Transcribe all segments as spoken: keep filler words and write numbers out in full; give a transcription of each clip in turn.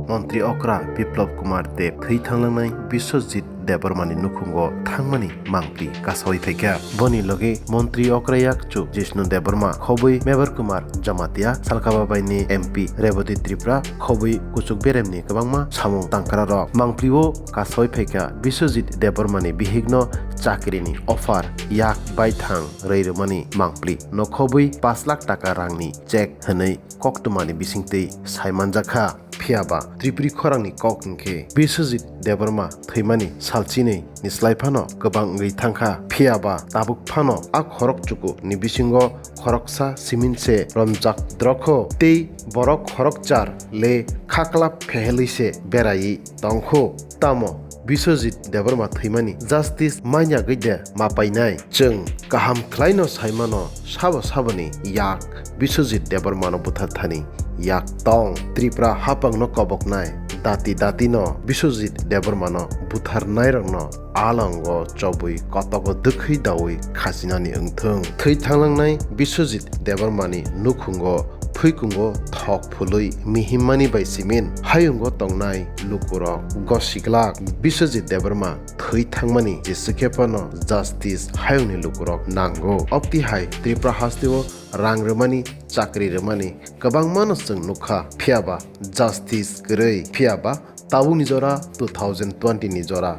Montri okra Biplab Kumar Deb thwi thanglangnai Biswajit Debbarmani nukhungo thangmani mangpli kasawi phaikha. Boni loge Montri okra yakchu Jishnu Debbarma, khobwi Mebar Kumar Jamatia, Salkaba baini M P Rebati Tripura, khobwi kuchuk beremni kwbangma samung tangkrarok. Mangplio kasawi phaikha Biswajit Debbarmani bihikno chakrini offer yak baithang rwi rwmani mangpli, nokhobwi pash lakh taka rangni check hwnwi koktwmani bisingtwi saimanjakha. Phiyaba Tripuri khorangni kok hwnkhe Biswajit Debbarma thwimani salchinwi ni slai phano kwbang wngwi thangkha. Phiyaba tabuk phano a khorok chuku ni bisingo khoroksa simin se romjak drokho tei borok khorokchar le khaklap phehelwi se beraiwi tongkho. Tamo Biswajit Debbarma thwimani justice manya gwi de ma painai? Chwng kaham khlaino saimano sabo saboni yak Biswajit Debbarmano buthar thani yak tong. Tripura haphangno koboknai dati datino Biswajit Debbarmano butharnairokno alongo chobwi kotogo dwkhwi dawi khachinani wngthung. Thwi thanglangnai Biswajit Debbarmani nukhungo phuikungo thok phului mihimmani bai simin hayungo tongnai lukurok gosiglak. Biswajit Debbarma thwi thangmani jesa khe phano justice hayungni lukurok nango. Obtwi hai Tripura hasteo rang rwmani, chakri rwmani kwbangmano chwng nukha, phiyaba justice kwrwi. Phiyaba tabukni jora two thousand twenty ni jora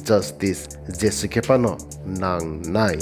justice jesa khe phano nangnai.